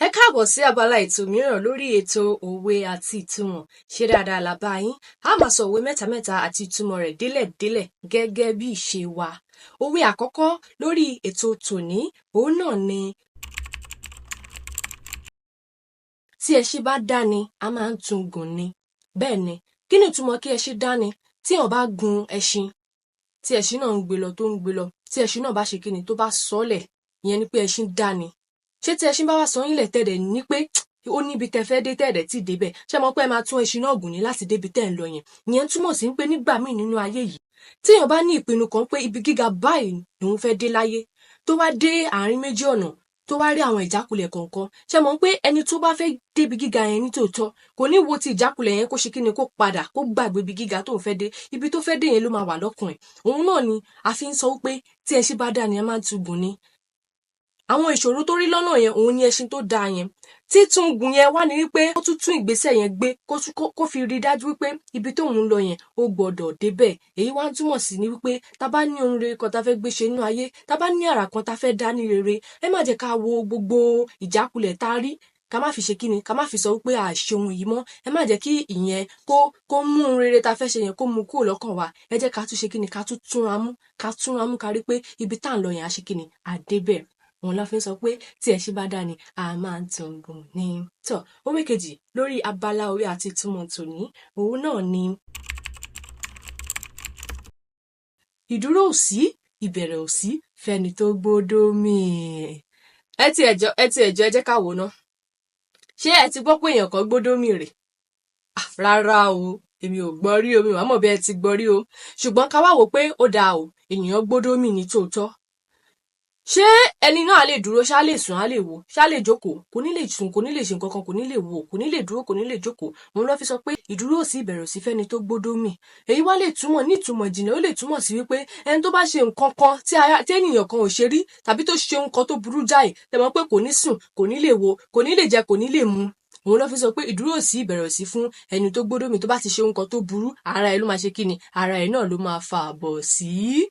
Ẹ káàbọ̀ sí abala ètò mìíràn lórí ètò òwe àti ìtumọ̀. Ṣé dáadáa la bá yín? A máa sọ òwe mẹ́ta mẹ́ta àti ìtumọ̀ rẹ̀ délẹ̀délẹ̀ gẹ́gẹ́ bí ìṣe wa. Òwe àkọ́kọ́ lórí ètò tòní, òun náà ni: Tí ẹṣin bá dáni, a máa ń tún gùn ni. Bẹ́ẹ̀ ni, kí ni ìtumọ̀ kí ẹṣin dáni? Tí èèyàn bá gun ẹṣin, tí ẹṣin náà ń gbé lọ, tó ń gbé lọ, tí ẹṣin náà bá ṣe kíni, tó bá sọ́lẹ̀, ìyẹn ni pé ẹṣin dáni. Ṣé tí ẹṣin bá wá sọ yín lẹ̀, tẹ́lẹ̀ ní pé ó níbi tẹ́ fẹ́ dé tẹ́ẹ̀dẹ̀ tí débẹ̀, ṣé mọ̀ pé ẹ máa tún ẹṣin náà gùn ní láti débi tẹ́ ń lọ yẹn? Ìyẹn túmọ̀ sí pé nígbà míì nínú ayé yìí, tí èèyàn bá ní ìpinnu kan pé ibi gíga báyìí lòun fẹ́ dé láyé, tó wá dé àárín méjì ọ̀nà, tó wá rí àwọn ìjákulẹ̀ kọ̀ọ̀kan, ṣé mọ̀ pé ẹni tó bá fẹ́ débi gíga yẹn ní tòótọ́ kò ní wo ti ìjákulẹ̀ yẹn, kó ṣe kí ni, kó padà, kó gbàgbé ibi gíga tó ń fẹ́ dé. Ibi tó fẹ́ dé yẹn ló máa wà lọ́kàn ẹ̀. Òun náà ni a fi ń sọ wípé tí ẹṣin bá dá ni, ẹ máa ń tún gùn ni. Àwọn ìṣòro tó rí lọ́nà yẹn, òun ni ẹṣin tó dáa yẹn. Títún gùn yẹn wá ní wípé ó tún tún ìgbésẹ̀ yẹn gbé, kó fi rí dájú wípé ibi tóun ń lọ yẹn, ó gbọ́dọ̀ débẹ̀. Èyí wá ń túmọ̀ sí ní wípé tá bá ní ohun rere kan tá fẹ́ gbé ṣe nínú ayé, tá bá ní àrà kan tá fẹ́ dá ní rere, ẹ má jẹ́ ká wo gbogbo ìjákulẹ̀ tá rí, ká má fi ṣe kíni, ká má fi sọ wípé à ṣe ohun yìí mọ́. Ẹ má jẹ́ kí ìyẹn kó mú ohun rere tá fẹ́ ṣe yẹn, kó mú kúrò lọ́kàn wa. Ẹ jẹ́ ká tún ṣe kíni, ká tún túnra mú, ká túnra mú, ká rí pé ibi tá à ń lọ yẹn, á ṣe kíni, à débẹ̀. Òun la fi ń sọ pé tí ẹṣin bá dá ni, a máa ń tún gùn ni. Tọ, òwe kejì lórí abala òwe àti ìtumọ̀ tòní, òun náà ni: Ìdúró ò sí, ìbẹ̀rẹ̀ ò sí fẹ́ni tó gbódó mì. Ẹ ti ẹ̀jọ́, ẹ ti ẹ̀jọ́, ẹ jẹ́ ká wò ná. Ṣé ẹ ti gbọ́ pé èèyàn kan gbódó mì rè? Rárá o, èmi ò gbọ́ rí o. Mi ò wá mọ̀ bí ẹ ti gbọ́ rí o. Ṣùgbọ́n ká wá wò pé ó dáa o, ènìyàn gbódó mì ní tòótọ́, ṣé ẹni náà lè dúró? Ṣá lè sùn? Á lè wò? Ṣá lè jókòó? Kò ní lè sùn, kò ní lè ṣe nǹkan kan, kò ní lè wò, kò ní lè dúró, kò ní lè jókòó. Òun ló fi sọ pé ìdúró ò sí, ìbẹ̀rẹ̀ ò sí fẹ́ni tó gbódó mì. Èyí wá lè túmọ̀ ní ìtumọ̀ ìjìnlẹ̀, ó lè túmọ̀ sí wípé ẹni tó bá ṣe nǹkan kan tí ènìyàn kan ò ṣe rí, tàbí tó ṣe nǹkan tó burú jáì, tẹ́ mọ̀ pé kò ní sùn, kò ní lè wo, kò ní lè jẹ, kò ní lè mu. Òun ló fi sọ pé ìdúró ò sí, ìbẹ̀rẹ̀ ò sí fún ẹni tó gbódó mì. Tó bá ti ṣe nǹkan tó burú, ara ẹ̀ ló máa ṣe kíni, ara ẹ̀ náà ló máa fa àbọ̀ sí.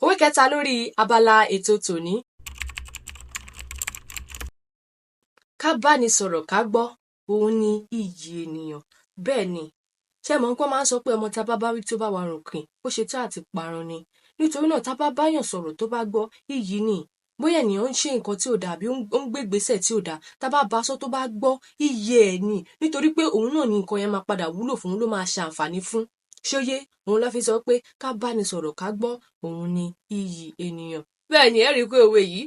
Òwe kẹta lórí abala ètò tòní: Ká bá ni sọ̀rọ̀ ká gbọ́, òun ni iyì ènìyàn. Bẹ́ẹ̀ ni, ṣé mọ̀ pé wọ́n máa ń sọ pé ọmọ tá bá bá wí tó bá wa rùn kìn, ó ṣe tó àti parun ni. Nítorí náà, tá bá báyàn sọ̀rọ̀ tó bá gbọ́, iyì ni. Bóyá ènìyàn ń ṣe nǹkan tí ò dáa àbí ó ń gbé ìgbésẹ̀ tí ò dáa, tá bá bá sọ tó bá gbọ́, iyì ẹ̀ ni, nítorí pé òun náà ni nǹkan yẹn máa padà wúlò fún, ló máa ṣàǹfààní fún. Ṣóyé? Òun ló fi sọ pé ká bá ni sọ̀rọ̀ ká gbọ́, òun ni iyì ènìyàn. Bẹ́ẹ̀ ni, ẹ rí i pé òwe yìí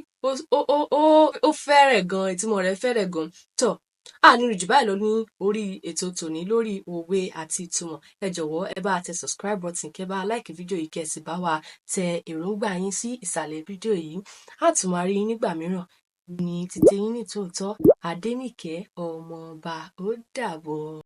ó fẹ́rẹ̀ gan, ìtumọ̀ rẹ̀ fẹ́rẹ̀ gan. Tọ́, a ní jù báyìí lọ ní orí ètò tòní lórí òwe àti ìtumọ̀. Ẹ jọ̀wọ́, ẹ bá tẹ subscribe button, kẹ́ bá like fídíò yìí, kẹ́ sì bá wa tẹ èròǹgbà yín sí ìsàlẹ̀ fídíò yìí. A tún máa rí yín nígbà mìíràn ní títí yín ní tòótọ́. Adéníkẹ́ ọmọọba, ó dàbọ̀.